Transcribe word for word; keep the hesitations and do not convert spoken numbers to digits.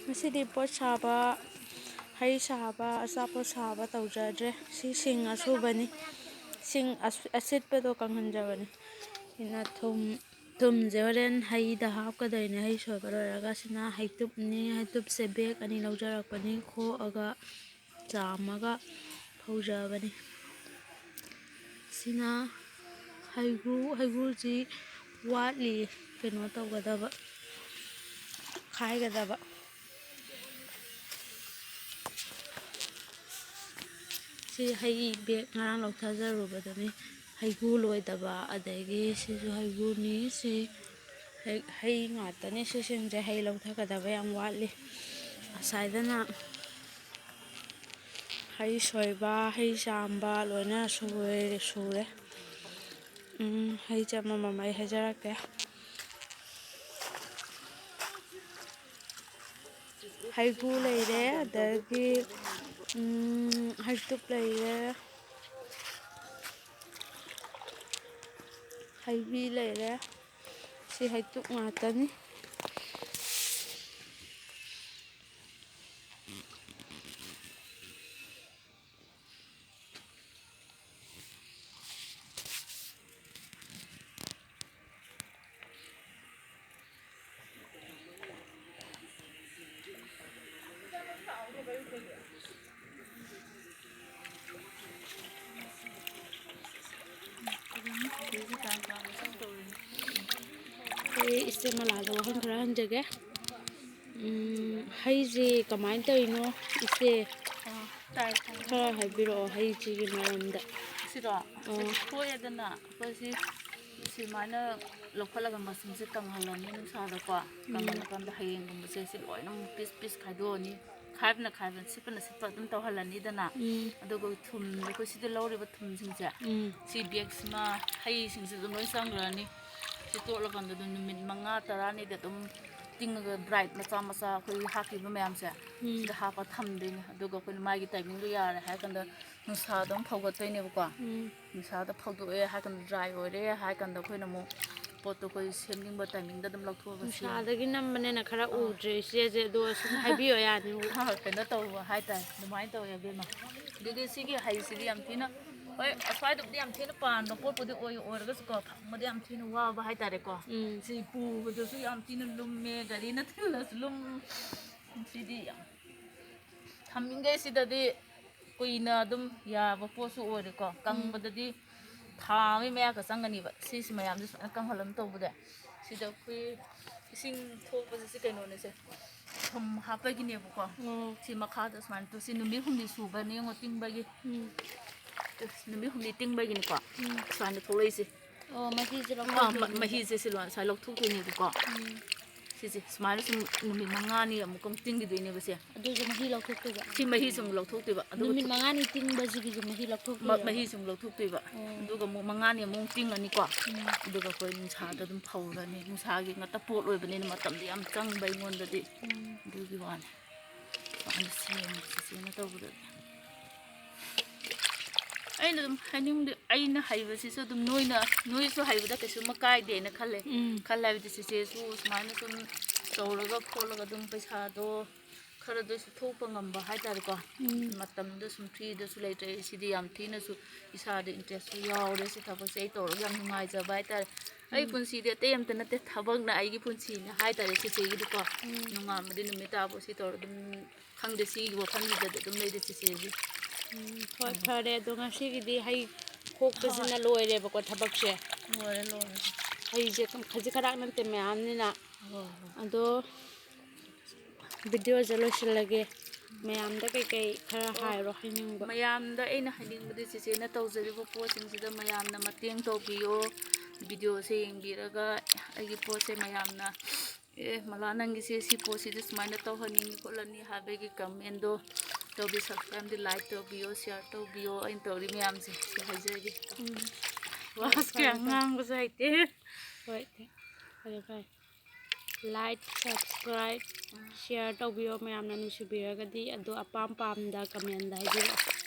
ꯉꯁꯤꯗꯤ ꯄꯣꯠ ꯁꯥꯕ, ꯍꯩ ꯁꯥꯕ, ꯑꯆꯥꯄꯣꯠ ꯁꯥꯕ ꯇꯧꯖꯗ꯭ꯔꯦ꯫ ꯁꯤ ꯁꯤꯡ ꯑꯁꯨꯕꯅꯤ꯫ ꯁꯤꯡ ꯑꯁ-, ꯑꯁꯤꯠꯄꯗꯣ ꯀꯪꯍꯟꯖꯕꯅꯤ꯫ ꯁꯤꯅ ꯊꯨꯝ, ꯊꯨꯝꯁꯦ ꯍꯣꯔꯦꯟ ꯍꯩꯗ ꯍꯥꯞꯀꯗꯣꯏꯅꯦ꯫ ꯍꯩ ꯁꯣꯏꯕ ꯂꯣꯏꯔꯒ꯫ ꯁꯤꯅ ꯍꯩꯇꯨꯞꯅꯤ꯫ ꯍꯩꯇꯨꯞꯁꯦ ꯕꯦꯒ ꯑꯅꯤ ꯂꯧꯖꯔꯛꯄꯅꯤ꯫ ꯈꯣꯛꯑꯒ ꯆꯥꯝꯃꯒ ꯐꯧꯖꯕꯅꯤ꯫ ꯁꯤꯅ ꯍꯩꯒ꯭ꯔꯨ, ꯍꯩꯒ꯭ꯔꯨꯁꯤ ꯋꯥꯠꯂꯤ ꯀꯩꯅꯣ ꯇꯧꯒꯗꯕ, ꯈꯥꯏꯒꯗꯕ꯫ ꯁꯤ ꯍꯩ ꯕꯦꯒ ꯉꯔꯥꯡ ꯂꯧꯊꯖꯔꯨꯕꯗꯨꯅꯤ꯫ ꯍꯩꯒ꯭ꯔꯨ ꯂꯣꯏꯗꯕ, ꯑꯗꯒꯤ ꯁꯤꯁꯨ ꯍꯩꯒ꯭ꯔꯨꯅꯤ꯫ ꯁꯤ ꯍꯩ, ꯍꯩ ꯉꯥꯛꯇꯅꯤ꯫ ꯁꯤꯁꯤꯡꯁꯦ ꯍꯩ ꯂꯧꯊꯒꯗꯕ ꯌꯥꯝ ꯋꯥꯠꯂꯤ꯫ ꯉꯁꯥꯏꯗꯅ ꯍꯩ ꯁꯣꯏꯕ, ꯍꯩ ꯆꯥꯝꯕ ꯂꯣꯏꯅ ꯁꯨꯔꯦ, ꯁꯨꯔꯦ꯫ ꯎꯝ, ꯍꯩꯁꯦ ꯑꯃꯃꯝ ꯑꯩ ꯍꯥꯏꯖꯔꯛꯀꯦ꯫ ꯍꯩꯒ꯭ꯔꯨ ꯂꯩꯔꯦ, ꯑꯗꯒꯤ, ꯎꯝ, ꯍꯩꯇꯨꯞ ꯂꯩꯔꯦ, ꯍꯩꯕꯤ ꯂꯩꯔꯦ꯫ ꯁꯤ ꯍꯩꯇꯨꯞ ꯉꯥꯛꯇꯅꯤ꯫ ꯑꯩ ꯏꯆꯦ ꯃꯂꯥꯗ ꯋꯥꯍꯪ ꯈꯔ ꯍꯪꯖꯒꯦ꯫ ꯎꯝ, ꯍꯩꯁꯦ ꯀꯃꯥꯏꯅ ꯇꯧꯔꯤꯅꯣ, ꯏꯆꯦ? ꯑꯥ, ꯇꯥꯏ, ꯇꯥꯏ꯫ ꯈꯔ ꯍꯥꯏꯕꯤꯔꯛꯑꯣ ꯍꯩꯁꯤꯒꯤ ꯃꯔꯝꯗ꯫ ꯁꯤꯔꯣ? ꯑꯥ꯫ ꯁꯤ ꯐꯣꯏꯔꯦꯗꯅ, ꯑꯩꯈꯣꯏ ꯁꯤ ꯁꯨꯃꯥꯏꯅ ꯂꯧꯈꯠꯂꯒ ꯃꯁꯤꯡꯁꯦ ꯀꯪꯍꯜꯂꯅꯤ ꯅꯨꯡꯁꯥꯗꯀꯣ꯫ ꯎꯝ꯫ ꯀꯪꯍꯜꯂꯀꯥꯟꯗ ꯍꯌꯦꯡꯒꯨꯝꯕꯁꯦ ꯁꯤ ꯂꯣꯏꯅꯃꯛ ꯄꯤꯁ ꯄꯤꯁ ꯈꯥꯏꯗꯣꯛꯑꯅꯤ꯫ ꯈꯥꯏꯕꯅ ꯈꯥꯏꯕ, ꯁꯤꯠꯄꯅ ꯁꯤꯠꯄ ꯑꯗꯨꯝ ꯇꯧꯍꯜꯂꯅꯤꯗꯅ꯫ ꯎꯝ꯫ ꯑꯗꯨꯒ ꯊꯨꯝ, ꯑꯩꯈꯣꯏ ꯁꯤꯗ ꯂꯧꯔꯤꯕ ꯊꯨꯝꯁꯤꯡꯁꯦ, ꯎꯝ꯫ ꯁꯤ ꯕꯦꯒꯁꯤꯃ ꯍꯩꯁꯤꯡꯁꯤꯗ ꯂꯣꯏ ꯆꯪꯈ꯭ꯔꯅꯤ꯫ ꯁꯤ ꯇꯣꯠꯂꯀꯥꯟꯗ ꯑꯗꯨꯝ ꯅꯨꯃꯤꯠ ꯃꯉꯥ ꯇꯔꯥꯅꯤꯗ ꯑꯗꯨꯝ ꯇꯤꯡꯉꯒ ꯗ꯭ꯔꯥꯏꯠ ꯃꯆꯥ ꯃꯆꯥ ꯑꯩꯈꯣꯏꯒꯤ ꯍꯥꯞꯈꯤꯕ ꯃꯌꯥꯝꯁꯦ, ꯎꯝ꯫ ꯁꯤꯗ ꯍꯥꯞꯄ ꯊꯝꯗꯣꯏꯅꯦ꯫ ꯑꯗꯨꯒ ꯑꯩꯈꯣꯏꯅ ꯃꯥꯒꯤ ꯇꯥꯏꯃꯤꯡꯗꯣ ꯌꯥꯔꯦ ꯍꯥꯏꯔ ꯀꯥꯟꯗ ꯅꯨꯡꯁꯥꯗ ꯑꯃꯨꯛ ꯐꯧꯒꯠꯇꯣꯏꯅꯦꯕꯀꯣ꯫ ꯎꯝ꯫ ꯅꯨꯡꯁꯥꯗ ꯐꯧꯗꯣꯛꯑꯦ ꯍꯥꯏꯔ ꯀꯥꯟꯗ, ꯗ꯭ꯔꯥꯏ ꯑꯣꯏꯔꯦ ꯍꯥꯏꯔ ꯀꯥꯟꯗ ꯑꯩꯈꯣꯏꯅ ꯑꯃꯨꯛ ꯄꯣꯠꯇꯣ ꯑꯩꯈꯣꯏ ꯁꯦꯝꯅꯤꯡꯕ ꯇꯥꯏꯃꯤꯡꯗ ꯑꯗꯨꯝ ꯂꯧꯊꯣꯛꯑꯒ ꯁꯦꯝꯃꯦ꯫ ꯅꯨꯡꯁꯥꯗꯒꯤ ꯅꯝꯕꯅꯤꯅ ꯈꯔ ꯎꯗ꯭ꯔꯦ ꯏꯆꯦꯁꯦ, ꯑꯗꯣ ꯁꯨꯝ ꯍꯥꯏꯕꯤꯌꯣ ꯌꯥꯅꯤ꯫ ꯀꯩꯅꯣ ꯇꯧꯕ ꯍꯥꯏꯇꯥꯔꯦ, ꯑꯗꯨꯃꯥꯏꯅ ꯇꯧꯋꯦ ꯑꯕꯦꯝꯃ꯫ ꯑꯗꯨꯗꯤ ꯁꯤꯒꯤ ꯍꯩꯁꯤꯗꯤ ꯌꯥꯝ ꯊꯤꯅ, ꯍꯣꯏ, ꯑꯁ꯭ꯋꯥꯏꯗꯕꯨꯗꯤ ꯌꯥꯝ ꯊꯤꯅ ꯄꯥꯟꯕ ꯄꯣꯠꯄꯨꯗꯤ ꯑꯣꯏ, ꯑꯣꯏꯔꯒꯁꯨꯀꯣ, ꯐꯪꯕꯗꯤ ꯌꯥꯝ ꯊꯤꯅ ꯋꯥꯕ ꯍꯥꯏꯇꯥꯔꯦꯀꯣ꯫ ꯎꯝ꯫ ꯁꯤ ꯄꯨꯕꯗꯁꯨ ꯌꯥꯝ ꯊꯤꯅ ꯂꯨꯝꯃꯦ, ꯒꯥꯔꯤꯅ ꯊꯤꯜꯂꯁꯨ ꯂꯨꯝ꯫ ꯁꯤꯗꯤ ꯌꯥꯝ ꯊꯝꯃꯤꯈꯩ ꯁꯤꯗꯗꯤ ꯀꯨꯏꯅ ꯑꯗꯨꯝ ꯌꯥꯕ ꯄꯣꯠꯁꯨ ꯑꯣꯏꯔꯦꯀꯣ꯫ ꯀꯪꯕꯗꯗꯤ ꯊꯥ ꯑꯃꯒꯤ ꯃꯌꯥꯒ ꯆꯪꯒꯅꯤꯕ꯫ ꯁꯤꯁꯤ ꯃꯌꯥꯝꯁꯦ ꯁꯨꯃꯥꯏꯅ ꯀꯪꯍꯜꯂꯒ ꯇꯧꯕꯗ, ꯁꯤꯗ ꯑꯩꯈꯣꯏ ꯏꯁꯤꯡ ꯊꯣꯛꯄꯁꯦ, ꯁꯤ ꯀꯩꯅꯣꯅꯦ, ꯁꯦ ꯊꯨꯝ ꯍꯥꯞꯄꯒꯤꯅꯦꯕꯀꯣ꯫ ꯑꯣ꯫ ꯁꯤ ꯃꯈꯥꯗ ꯁꯨꯃꯥꯏꯅ ꯇꯧ-, ꯁꯤ ꯅꯨꯃꯤꯠ ꯍꯨꯝꯅꯤ ꯁꯨꯕꯅꯦ ꯌꯦꯡꯉꯣ ꯇꯤꯡꯕꯒꯤ꯫ ꯎꯝ꯫ ꯅꯨꯃꯤꯠ ꯍꯨꯝꯅꯤ ꯇꯤꯡꯕꯒꯤꯅꯤꯀꯣ꯫ ꯎꯝ꯫ ꯁꯨꯃꯥꯏꯅ ꯊꯣꯛꯂꯛꯏꯁꯦ꯫ ꯑꯣ, ꯃꯍꯤꯁꯦ ꯑꯥ, ꯃ-, ꯂꯧꯊꯣꯛꯇꯣꯏꯅꯦꯕ꯫ ꯃꯍꯤꯁꯦ ꯁꯤ ꯂꯣꯏ-, ꯁꯨꯃꯥꯏꯅ ꯂꯧꯊꯣꯛꯇꯣꯏꯅꯦꯕꯀꯣ꯫ ꯎꯝ꯫ ꯁꯤꯁꯦ ꯁꯨꯃꯥꯏꯅ ꯁꯨꯝ ꯅꯨꯃꯤꯠ ꯃꯉꯥꯅꯤ ꯑꯃꯨꯛꯀ ꯑꯃꯨꯛ ꯇꯤꯡꯈꯤꯗꯣꯏꯅꯦꯕ ꯁꯦ꯫ ꯑꯗꯨꯁꯨ ꯃꯍꯤ ꯂꯧꯊꯣꯛꯇꯣꯏꯕ꯫ ꯁꯤ ꯃꯍꯤ ꯁꯨꯝ ꯂꯧꯊꯣꯛꯇꯣꯏꯕ꯫ ꯑꯗꯨꯒ ꯅꯨꯃꯤꯠ ꯊꯨꯝ-, ꯃꯉꯥꯅꯤ ꯇꯤꯡꯕꯁꯤꯒꯤꯁꯨ ꯃꯍꯤ ꯃ-, ꯂꯧꯊꯣꯛꯇꯣꯏꯕ꯫ ꯃꯍꯤ ꯁꯨꯝ ꯂꯧꯊꯣꯛꯇꯣꯏꯕ꯫ ꯑꯣ꯫ ꯑꯗꯨꯒ ꯑꯃꯨꯛ ꯃꯉꯥꯅꯤ ꯑꯃꯨꯛ ꯇꯤꯡꯉꯅꯤꯀꯣ꯫ ꯎꯝ꯫ ꯑꯗꯨꯒ ꯑꯩꯈꯣꯏ ꯅꯨꯡꯁꯥꯗ ꯑꯗꯨꯝ ꯐꯧꯔꯅꯤ꯫ ꯅꯨꯡꯁꯥꯒꯤ ꯉꯥꯛꯇ ꯄꯣꯠ ꯑꯣꯏꯕꯅꯤꯅ ꯃꯇꯝꯗꯤ ꯌꯥꯝ ꯆꯪꯕ ꯑꯩꯉꯣꯟꯗꯗꯤ꯫ ꯎꯝ꯫ ꯑꯗꯨꯒꯤ ꯋꯥꯅꯤ꯫ ꯁꯨꯃꯥꯏꯅ ꯁꯦꯝꯃꯦ ꯆꯤꯆꯦꯅ ꯇꯧꯕꯗꯗꯤ꯫ ꯑꯩꯅ ꯑꯗꯨꯝ ꯍꯥꯏꯅꯤꯡꯕꯗꯤ, ꯑꯩꯅ ꯍꯩꯕꯁꯤꯁꯨ ꯑꯗꯨꯝ ꯅꯣꯏꯅ, ꯅꯣꯏꯁꯨ ꯍꯩꯕꯗ ꯀꯩꯁꯨꯝ ꯀꯥꯏꯗꯦꯅ ꯈꯜꯂꯦ꯫ ꯎꯝ꯫ ꯈꯜꯂꯦ ꯍꯥꯏꯕꯗꯤ ꯆꯤꯆꯦꯁꯨ ꯁꯨꯃꯥꯏꯅ ꯁꯨꯝ ꯇꯧꯔꯒ ꯈꯣꯠꯂꯒ ꯑꯗꯨꯝ ꯄꯩꯁꯥꯗꯣ ꯈꯔꯗ ꯑꯣꯏꯁꯨ ꯊꯣꯛꯄ ꯉꯝꯕ ꯍꯥꯏꯇꯥꯔꯦꯀꯣ꯫ ꯎꯝ꯫ ꯃꯇꯝꯗ ꯁꯨꯝ ꯐ꯭ꯔꯤꯗꯁꯨ ꯂꯩꯇ꯭ꯔꯦ꯫ ꯁꯤꯗꯤ ꯌꯥꯝ ꯊꯤꯅꯁꯨ ꯏꯁꯥꯗ ꯏꯟꯇꯔꯦꯁꯁꯨ ꯌꯥꯎꯔꯦ꯫ ꯁꯤ ꯊꯕꯛꯁꯦ ꯑꯩ ꯇꯧꯔꯒ ꯌꯥꯝ ꯅꯨꯡꯉꯥꯏꯖꯕ ꯍꯥꯏꯇꯥꯔꯦ꯫ ꯑꯩ ꯎꯝ꯫ ꯄꯨꯟꯁꯤꯗꯤ ꯑꯇꯩ ꯑꯝꯇ ꯅꯠꯇꯦ, ꯊꯕꯛꯅ ꯑꯩꯒꯤ ꯄꯨꯟꯁꯤꯅꯦ ꯍꯥꯏꯇꯥꯔꯦ ꯆꯤꯆꯦꯒꯤꯗꯤꯀꯣ꯫ ꯎꯝ꯫ ꯅꯣꯡꯉꯥꯟꯕꯗꯤ ꯅꯨꯃꯤꯠ ꯇꯥꯕꯨ ꯁꯤ ꯇꯧꯔ ꯑꯗꯨꯝ, ꯈꯪꯗꯦ, ꯁꯤꯒꯤ ꯋꯥꯈꯜꯁꯤꯗꯗꯤ ꯑꯗꯨꯝ ꯂꯩꯔꯦ ꯆꯤꯆꯦꯒꯤ꯫ ꯎꯝ, ꯍꯣꯏ, ꯐꯔꯦ꯫ ꯑꯗꯣ ꯉꯁꯤꯒꯤꯗꯤ ꯍꯩ ꯈꯣꯛꯄꯁꯤꯅ ꯂꯣꯏꯔꯦꯕꯀꯣ ꯊꯕꯛꯁꯦ꯫ ꯂꯣꯏꯔꯦ, ꯂꯣꯏꯔꯦ꯫ ꯍꯩꯁꯦ ꯈꯖꯤꯛ ꯈꯔꯥꯛ ꯅꯠꯇꯦ, ꯃꯌꯥꯝꯅꯤꯅ꯫ ꯍꯣꯏ, ꯍꯣꯏ꯫ ꯑꯗꯣ ꯚꯤꯗꯤꯑꯣꯁꯦ ꯂꯣꯏꯁꯤꯜꯂꯒꯦ꯫ ꯃꯌꯥꯝꯗ ꯀꯩꯀꯩ ꯈꯔ ꯍꯥꯏꯔꯣ ꯍꯥꯏꯅꯤꯡꯕ? ꯃꯌꯥꯝꯗ ꯑꯩꯅ ꯍꯥꯏꯅꯤꯡꯕꯗꯤ ꯆꯤꯆꯦꯅ ꯇꯧꯖꯔꯤꯕ ꯄꯣꯠꯁꯤꯡꯁꯤꯗ ꯃꯌꯥꯝꯅ ꯃꯇꯦꯡ ꯇꯧꯕꯤꯌꯣ꯫ ꯚꯤꯗꯤꯑꯣꯁꯦ ꯌꯦꯡꯕꯤꯔꯒ ꯑꯩꯒꯤ ꯄꯣꯠꯁꯦ ꯃꯌꯥꯝꯅ, "ꯑꯦ, ꯃꯂꯥ, ꯅꯪꯒꯤꯁꯦ ꯁꯤ ꯄꯣꯠꯁꯤꯗꯤ ꯁꯨꯃꯥꯏꯅ ꯇꯧꯍꯟꯅꯤꯡꯉꯤ ꯈꯣꯠꯍꯟꯅꯤ" ꯍꯥꯏꯕꯒꯤ ꯀꯃꯦꯟꯗꯣ ꯇꯧꯕꯤ, ꯁꯕꯁꯀ꯭ꯔꯥꯏꯕꯇꯤ, ꯂꯥꯏꯛ ꯇꯧꯕꯤꯌꯣ, ꯁꯤꯌꯥꯔ ꯇꯧꯕꯤꯌꯣ꯫ ꯑꯩꯅ ꯇꯧꯔꯤ ꯃꯌꯥꯝꯁꯦ ꯁꯤ ꯍꯥꯏꯖꯒꯦ꯫ ꯎꯝ꯫ ꯋꯥꯁ ꯀꯌꯥ ꯉꯥꯡꯕꯁꯨ ꯍꯩꯇꯦ꯫ ꯍꯣꯏ, ꯐꯔꯦ, ꯐꯔꯦ꯫ ꯂꯥꯏꯛ, ꯁꯕꯁꯀ꯭ꯔꯥꯏꯕ, ꯁꯤꯌꯥꯔ ꯇꯧꯕꯤꯌꯣ ꯃꯌꯥꯝꯅ ꯅꯨꯡꯁꯤꯕꯤꯔꯒꯗꯤ꯫ ꯑꯗꯣ ꯑꯄꯥꯝ ꯄꯥꯝꯗ ꯀꯃꯦꯟꯗ ꯍꯥꯏꯕꯤꯔꯛꯑꯣ꯫